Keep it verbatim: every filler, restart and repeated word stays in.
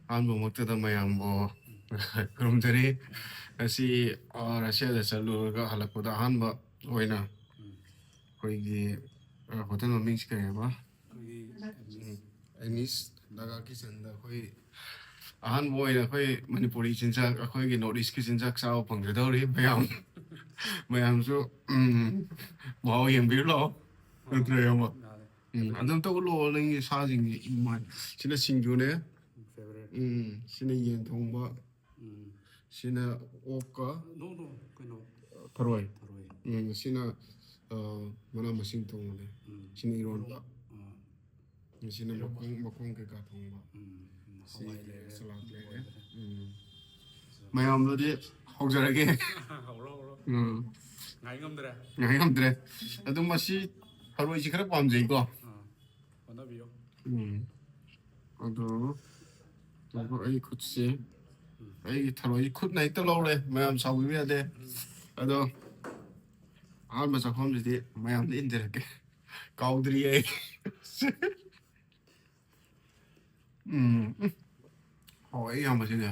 ꯑꯍꯥꯟꯕꯃꯛꯇꯗ ꯃꯌꯥꯝꯕꯨ ꯈꯨꯔꯨꯝꯖꯔꯤ꯫ ꯉꯁꯤ, ꯑ, ꯔꯁꯤꯌꯥꯗ ꯆꯠꯂꯨꯔꯒ ꯍꯜꯂꯛꯄꯗ ꯑꯍꯥꯟꯕ ꯑꯣꯏꯅ ꯑꯩꯈꯣꯏꯒꯤ, ꯑ, ꯍꯣꯇꯦꯜ ꯃꯃꯤꯡꯁꯤ ꯀꯔꯤ ꯍꯥꯏꯕ? ꯑꯩꯈꯣꯏꯒꯤ ꯑꯦꯃꯤꯁ ꯗꯥꯒꯥ ꯀꯤꯆꯟꯗ ꯑꯩꯈꯣꯏ ꯑꯍꯥꯟꯕ ꯑꯣꯏꯅ ꯑꯩꯈꯣꯏ ꯃꯅꯤꯄꯨꯔꯤ ꯆꯤꯟꯖꯥꯛ, ꯑꯩꯈꯣꯏꯒꯤ ꯅꯣꯔꯠ ꯏꯁꯀꯤ ꯆꯤꯟꯖꯥꯛ ꯆꯥꯕ ꯐꯪꯖꯗꯧꯔꯤ꯫ ꯃꯌꯥꯝ, ꯃꯌꯥꯝꯁꯨ, ꯎꯝ, ꯃꯍꯥꯎ ꯌꯦꯡꯕꯤꯔꯨ ꯂꯥꯛꯑꯣ꯫ ꯅꯠꯇ꯭ꯔꯣ, ꯏꯌꯥꯝꯕ? ꯃꯥꯅꯦ꯫ ꯎꯝ, ꯑꯗꯨꯝꯇ ꯎꯠꯂꯛꯑꯣ ꯅꯪꯒꯤ ꯁꯥꯁꯤꯡꯁꯦ꯫ ꯏꯃꯥꯏ, ꯁꯤꯅ ꯁꯤꯡꯖꯨꯅꯦ꯫ Favorite꯫ ꯎꯝ, ꯁꯤꯅ ꯌꯦꯟ ꯊꯣꯡꯕ꯫ ꯎꯝ꯫ ꯁꯤꯅ ꯑꯣꯛꯀ ꯅꯣ, ꯅꯣ, ꯀꯩꯅꯣ, ꯊꯔꯣꯏ꯫ ꯊꯔꯣꯏ꯫ ꯎꯝ, ꯁꯤꯅ, ꯑ, ꯃꯅꯥ ꯃꯁꯤꯡ ꯊꯣꯡꯕꯅꯦ꯫ ꯎꯝ꯫ ꯁꯤꯅ ꯏꯔꯣꯟꯕ꯫ ꯑꯥ꯫ ꯁꯤꯅ ꯏꯔꯣꯟꯕ꯫ ꯃꯈꯣꯡ, ꯃꯈꯣꯡ ꯀꯩꯀꯥ ꯊꯣꯡꯕ꯫ ꯎꯝ, ꯁꯤ ꯍꯋꯥꯏ ꯂꯩꯔꯦ꯫ ꯁꯂꯥꯗ ꯂꯩꯔꯦ꯫ ꯂꯣꯏꯔꯦ꯫ ꯎꯝ꯫ ꯃꯌꯥꯝꯗꯗꯤ ꯍꯧꯖꯔꯒꯦ꯫ ꯍꯧꯔꯣ, ꯍꯧꯔꯣ꯫ ꯎꯝ꯫ ꯉꯥꯏ ꯉꯝꯗ꯭ꯔꯦ꯫ ꯉꯥꯏ ꯉꯝꯗ꯭ꯔꯦ꯫ ꯑꯗꯨ ꯃꯁꯤ ꯊꯔꯣꯏꯁꯤ ꯈꯔ ꯄꯥꯝꯖꯩꯀꯣ꯫ ꯑꯥ꯫ ꯍꯣꯠꯅꯕꯤꯌꯨ꯫ ꯎꯝ꯫ ꯑꯗꯨ ꯉꯥꯏꯈꯣ, ꯑꯩ ꯈꯨꯠꯁꯤ, ꯎꯝ꯫ ꯑꯩꯒꯤ ꯊꯔꯣꯏꯁꯤ ꯈꯨꯠꯅ ꯍꯦꯛꯇ ꯂꯧꯔꯦ, ꯃꯌꯥꯝ ꯁꯥꯎꯕꯤꯕ ꯌꯥꯗꯦ꯫ ꯎꯝ꯫ ꯑꯗꯣ ꯑꯍꯥꯟꯕ ꯆꯥꯛꯈꯨꯝꯁꯤꯗꯤ ꯃꯌꯥꯝꯗ ꯏꯟꯖꯔꯛꯀꯦ꯫ ꯀꯥꯎꯗ꯭ꯔꯤ ꯑꯩ꯫ ꯎꯝ, ꯎꯝ꯫ ꯍꯥꯎꯋꯦ ꯌꯥꯝꯕꯁꯤꯅꯦ꯫